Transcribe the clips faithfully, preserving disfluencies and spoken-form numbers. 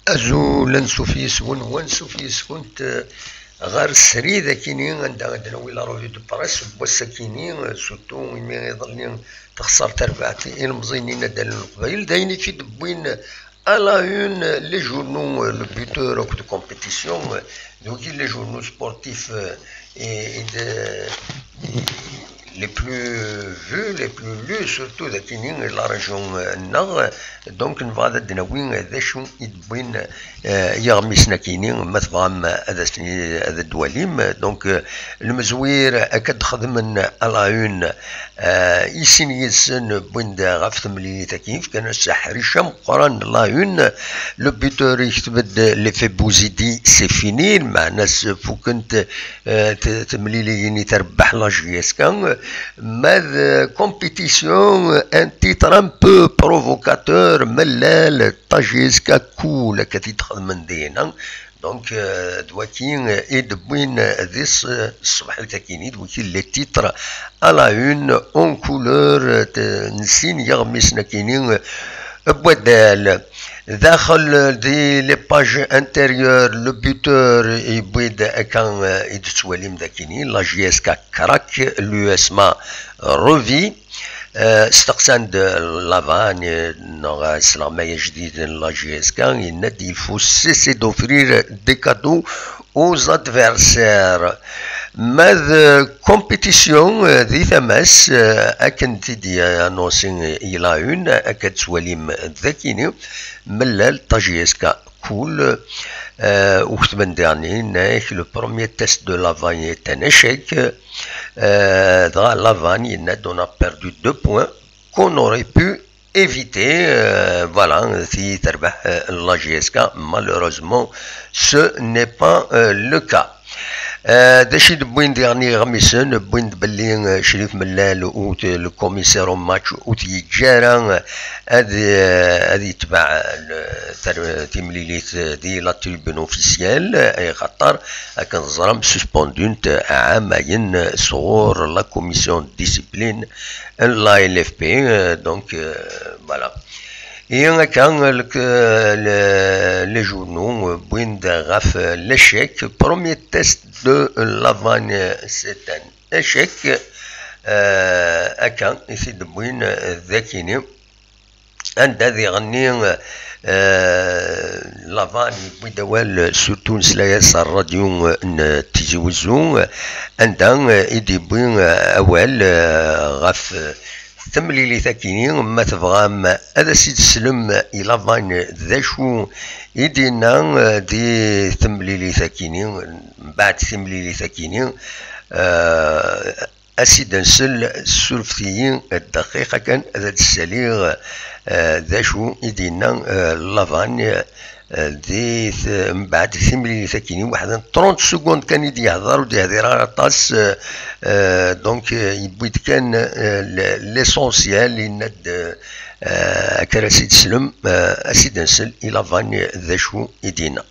Azul, ansuf yes-wen, wansuf yes-kent, eh, ɣer srid akini, anda ad d-nawi la revue de presse n wass akini, eh, surtout imi iḍelli texṣer terbaɛt ilemẓiyen n inaddalen n Leqbayel, d ayen i t-id-wwin à la une les journaux, euh, le buteur akked compétition, euh, d wigi les journaux sportifs, euh, et, et de, et les plus vus, les plus lus, surtout d akini, la région, euh, nneɣ. Donc nebɣa ad d-nawi d acu i d-wwin, euh, yiɣmisen akini, ma tebɣam ad as-, ad d-twalim. Donc, euh, lemzwir akka d-xedmen à la une, euh, i sin yid-sen wwin-d ɣef temlilit-agi, fkan-as aḥric ameqqran, la une. Le buteur yekteb-d l'effet Bouzidi, c'est fini, lmeɛna-s fukent, euh, t-, temliliyin i terbeḥ la J S K. Ma d compétition, un titre un peu provocateur, mlal, la J S K cool, akka t-id-xedmen dinna. Donc, euh, d waki, euh, i d-wwin, euh, di ṣ-, ṣṣbeḥ-agi-ni, d waki les titres à la une en couleur, euh, de, n sin yiɣmisen-agi-ni, euh, n waddal. Daxel, euh, di les pages intérieures, le buteur, euh, yewwi-d akka, euh, i d-tettwalim dagi-ni, la J S K craque, l'U S M A revit. Euh, steqsan-d Lavan, euh, neɣ asleɣmay ajdid n la J S K, yenna-d: il faut cesser d'offrir des cadeaux aux adversaires. Ma d compétition, euh, di tama-s, euh, akken t-id-annonsi i la une, akka d-tettwalim dagi-ni, mlal la J S K cool, euh, u ketben diɣen, le premier test de Lavan est un échec. Euh, dɣa Lavan yenna-d: on a perdu deux points qu'on aurait pu éviter. Euh, voilà, si terbeḥ, euh, la J S K, malheureusement, ce n'est pas, euh, le cas. Euh, d acu i d-wwin diɣen yiɣmisen, wwin-d belli, euh, Crif Mellal, u t-, le commissaire au match, ur t-yeǧǧa ara, euh, ad, euh, ad yetbeɛ, euh, tar-, timlilit, euh, di la tribune officielle, euh, axaṭer akken teẓram, suspendunt ɛamayen sɣur la commission de discipline n la L F P, euh, donc, euh, voilà. Et akka, le, le, les journaux, euh, wwin-d ɣef, euh, l'échec, premier test de Lavan, euh, c'est un échec, euh, akka i t-id-wwin, euh, dagi-ni. Anda diɣenni, euh, Lavan yewwi-d awal, surtout nesla-as ar ṛṛadyu, euh, n Tizi Wezzu, euh, anda, euh, i d-yewwi, euh, awal, euh, ɣef, euh, temlilit-agi-ni, ma tebɣam ad as-id-teslem i Lavan d acu i d-yenna, euh, di temlilit-agi-ni, mbeɛd timlilit-agi-ni, euh, Ad s-id-nsel, ssurfet-iyi dqiqa kan, ad d-ssaliɣ, eh, d acu i d-yenna, eh, Lavan, eh, di t-, mbeɛd timlilit akkin i waḥed n trente secondes kan i d-yehder, ur d-yehdir ara aṭas, eh, eh, donc, eh, yewwi-d kan, eh, l-, l'essentiel, yenna-d, eh, akka ara s-id-slem, eh, ad s-id-nsel i Lavan, eh, d acu i d-yenna.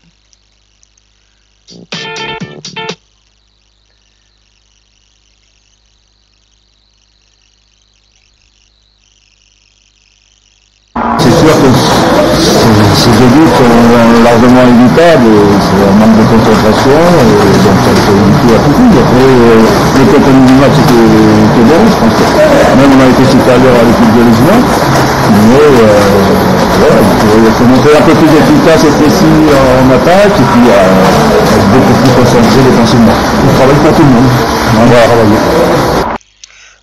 C'est sûr que ces, ces élites sont largement évitables, c'est un manque de concentration, et donc ça a été évité à tout prix. Après, euh, le contenu du match était, était bon, je pense que même on a été supérieur à l'équipe de Lisbonne, mais euh, voilà, il faut, il faut montrer un peu plus d'efficacité et précis en attaque, et puis euh, être beaucoup plus concentré défensivement. Il travaille pour tout le monde. On va travailler.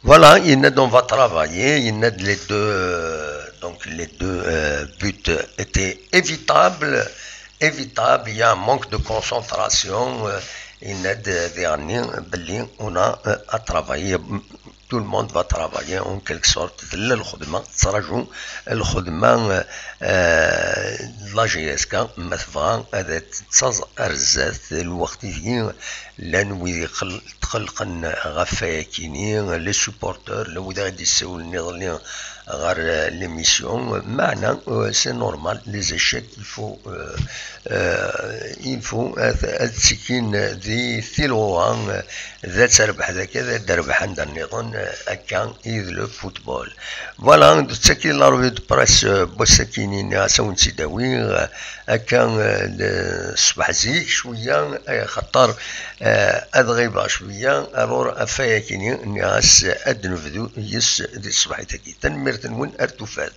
Voilà, il y en a dont va travailler, il y en a de les deux, euh, donc les deux, euh, buts étaient évitables, évitables, il y a un manque de concentration, euh, il y en a de, de, on a, euh, à travailler. Tout le monde va travailler en quelque sorte, tella lxedma, tettraǧu lxedma. La J S K, ma tebɣa ad tettaẓ ar zdat, lweqt ideg llan wid tqellqen ɣef wayakini, les supporters, llan wid ara d-yessawlen iḍelli ɣer l'émission. Meɛna, c'est normal, les échecs, il faut, il faut ad ttekkin di tilɣuɣa, d ad terbeḥ dagi, d ad d-terbeḥ anda nniḍen. Akka i d le football. Voilà, d tagi la revue de presse n wass-akini-nni, ad awen-tt-id-awiɣ akka ṣṣbeḥ zik cwiya, axaṭer ad ɣibeɣ cwiya. Alors, ɣef wayakini nniɣ-as ad d-nebdu yes di tṣebḥit-agi. Tanemmirt-nwen, ar tufat.